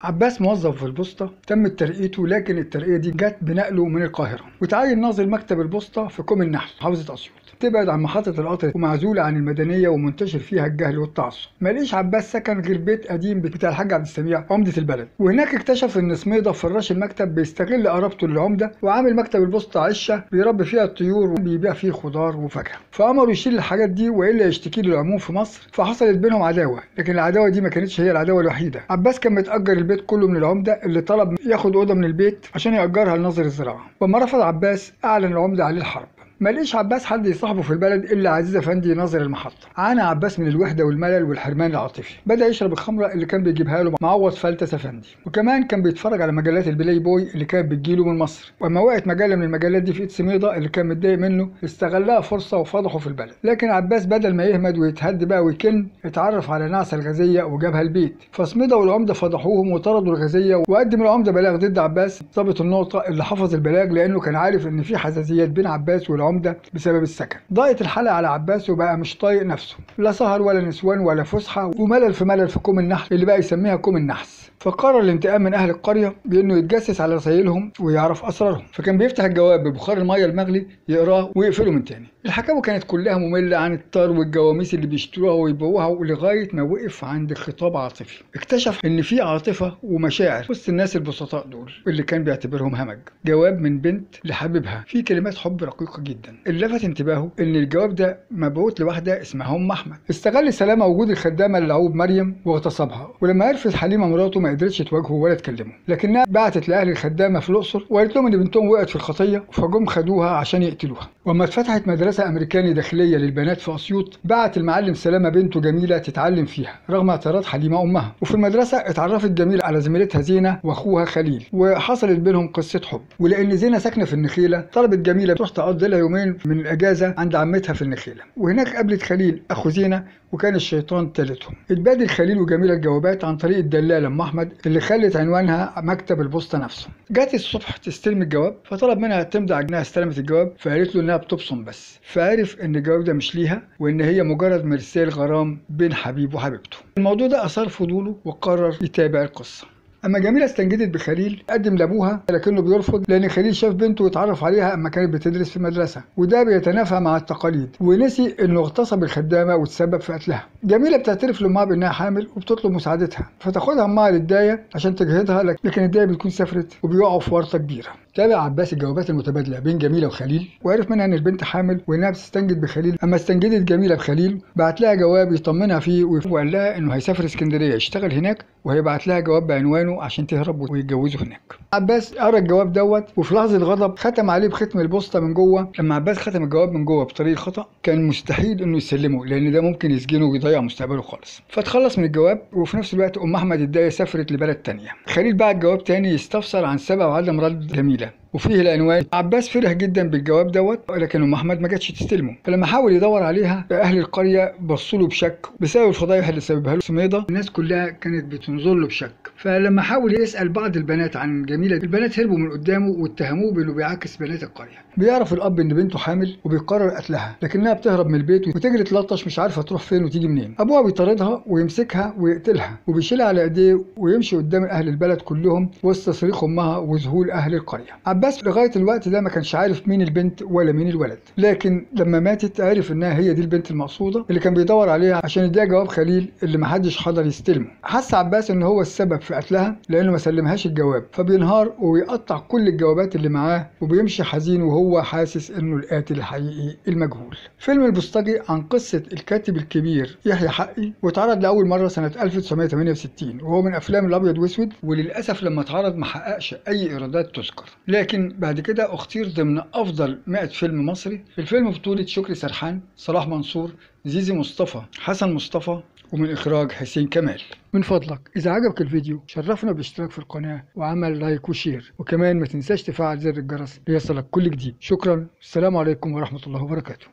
عباس موظف في البوسطة، تمت ترقيته، لكن الترقية دي جت بنقله من القاهرة، وتعين ناظر مكتب البوسطة في كوم النحل محافظة أسيوط، تبعد عن محطة القطر ومعزولة عن المدنية ومنتشر فيها الجهل والتعصب. ما لقيش عباس سكن غير بيت قديم بتاع الحاج عبد السميع عمدة البلد، وهناك اكتشف ان سميضة فراش المكتب بيستغل قرابته للعمدة وعامل مكتب البوسطة عشة بيربي فيها الطيور وبيبيع فيه خضار وفاكهة، فأمره يشيل الحاجات دي والا يشتكي للعموم في مصر. فحصلت بينهم عداوة، لكن العداوة دي ما كانتش هي العداوة الوحيدة. عباس كان متأجر البيت كله من العمدة اللي طلب ياخد أوضة من البيت عشان يأجرها لناظر الزراعة، وما رفض عباس أعلن العمدة عليه الحرب. ما لقيش عباس حد يصاحبه في البلد الا عزيز افندي ناظر المحطة. عانى عباس من الوحدة والملل والحرمان العاطفي، بدا يشرب الخمرة اللي كان بيجيبها له معوض فلتس افندي، وكمان كان بيتفرج على مجلات البلاي بوي اللي كانت بتجيله من مصر. واما وقعت مجلة من المجلات دي في ايد سميضه اللي كان متضايق منه، استغلها فرصة وفضحه في البلد. لكن عباس بدل ما يهمد ويتهد بقى ويكن، اتعرف على نعسه الغزيه وجابها البيت. فسميضه والعمده فضحوهم وطردوا الغزيه، وقدم العمدة بلاغ ضد عباس. ضابط النقطة اللي حفظ البلاغ لانه كان عارف ان في حساسيات بين عباس والعمدة بسبب السكن. ضاقت الحلقة على عباس وبقى مش طايق نفسه، لا سهر ولا نسوان ولا فسحة، وملل في ملل في كوم النحل اللي بقى يسميها كوم النحس. فقرر الانتقام من اهل القرية بانه يتجسس على رسائلهم ويعرف اسرارهم، فكان بيفتح الجواب ببخار المية المغلي يقراه ويقفله من تاني. الحكاوي كانت كلها مملة عن الطار والجواميس اللي بيشتروها ويبيعوها، ولغاية ما وقف عند خطاب عاطفي. اكتشف ان في عاطفة ومشاعر وسط الناس البسطاء دول اللي كان بيعتبرهم همج. جواب من بنت لحبيبها فيه كلمات حب رقيقه جدا. اللي لفت انتباهه ان الجواب ده مبعوث لواحدة اسمها ام احمد. استغل سلامه وجود الخدامة اللعوب مريم واغتصبها، ولما عرفت حليمة مراته ما قدرتش تواجهه ولا تكلمه، لكنها بعتت لاهل الخدامة في الاقصر وقالت لهم ان بنتهم وقعت في الخطية، فجم خدوها عشان يقتلوها. واما اتفتحت مدرسه امريكاني داخلية للبنات في اسيوط، بعت المعلم سلامه بنته جميلة تتعلم فيها رغم اعتراض حليمة امها. وفي المدرسة اتعرفت جميلة على زميلتها زينة واخوها خليل، وحصلت بينهم قصة حب. ولان زينة ساكنة في النخيله، طلبت جميلة تروح تقضي لها يومين من الاجازة عند عمتها في النخيله، وهناك قابلت خليل اخو زينة، وكان الشيطان تالتهم. اتبادل خليل وجميلة الجوابات عن طريق الدلالة ام احمد اللي خلت عنوانها مكتب البوسطه نفسه. جت الصبح تستلم الجواب، فطلب منها تمضي على انها استلمت الجواب، فقالت له انها بتبصم بس، فعرف ان الجواب ده مش ليها وان هي مجرد مرسال غرام بين حبيب وحبيبته. الموضوع ده اثار فضوله وقرر يتابع القصة. اما جميلة استنجدت بخليل قدم لابوها، لكنه بيرفض لان خليل شاف بنته واتعرف عليها اما كانت بتدرس في المدرسة، وده بيتنافى مع التقاليد، ونسي انه اغتصب الخدامة وتسبب في قتلها. جميلة بتعترف لامها بانها حامل وبتطلب مساعدتها، فتاخدها امها للدايه عشان تجهضها، لكن الدايه بتكون سافرت وبيقعوا في ورطة كبيرة. تابع عباس الجوابات المتبادلة بين جميلة وخليل، وعرف منها ان البنت حامل وانها بتستنجد بخليل. اما استنجدت جميلة بخليل، بعت لها جواب يطمنها فيه وقال لها انه هيسافر اسكندرية يشتغل هناك، وهيبعت لها جواب بعنوانه عشان تهرب ويتجوزوا هناك. عباس قرا الجواب دوت، وفي لحظة غضب ختم عليه بختم البوسطه من جوه. لما عباس ختم الجواب من جوه بطريقة خطا، كان مستحيل انه يسلمه لان ده ممكن يسجنه ويضيع مستقبله خالص. فتخلص من الجواب، وفي نفس الوقت ام احمد الدايه سافرت لبلد تانية. خليل بعت جواب تاني يستفسر عن سبب عدم رد جميلة وفيه العنوان. عباس فرح جدا بالجواب دوت، ولكن ام احمد ما جاتش تستلمه. فلما حاول يدور عليها اهل القرية بصوا له بشك بسبب الفضايح اللي سببها له سميضه، الناس كلها كانت بتنظر له بشك. فلما حاول يسال بعض البنات عن جميلة، البنات هربوا من قدامه واتهموه بانه بيعاكس بنات القرية. بيعرف الاب ان بنته حامل وبيقرر قتلها، لكنها بتهرب من البيت وتجري تلطش مش عارفه تروح فين وتيجي منين. ابوها بيطاردها ويمسكها ويقتلها وبيشيلها على ايديه ويمشي قدام اهل البلد كلهم وسط صريخ امها وذهول اهل القرية. عباس لغاية الوقت ده ما كانش عارف مين البنت ولا مين الولد، لكن لما ماتت عرف انها هي دي البنت المقصودة اللي كان بيدور عليها عشان يديها جواب خليل اللي محدش حضر يستلمه. حس عباس ان هو السبب في قتلها لانه ما سلمهاش الجواب، فبينهار ويقطع كل الجوابات اللي معاه وبيمشي حزين وهو حاسس انه القاتل الحقيقي المجهول. فيلم البوسطجي عن قصة الكاتب الكبير يحيى حقي، واتعرض لاول مرة سنة 1968، وهو من افلام الابيض واسود، وللاسف لما اتعرض ما حققش اي ايرادات تذكر. لكن بعد كده اختير ضمن افضل 100 فيلم مصري. الفيلم بطولة شكري سرحان، صلاح منصور، زيزي مصطفى، حسن مصطفى، ومن اخراج حسين كمال. من فضلك اذا عجبك الفيديو شرفنا بالاشتراك في القناة وعمل like و share، وكمان ما تنساش تفعل زر الجرس ليصلك كل جديد. شكرا، السلام عليكم ورحمة الله وبركاته.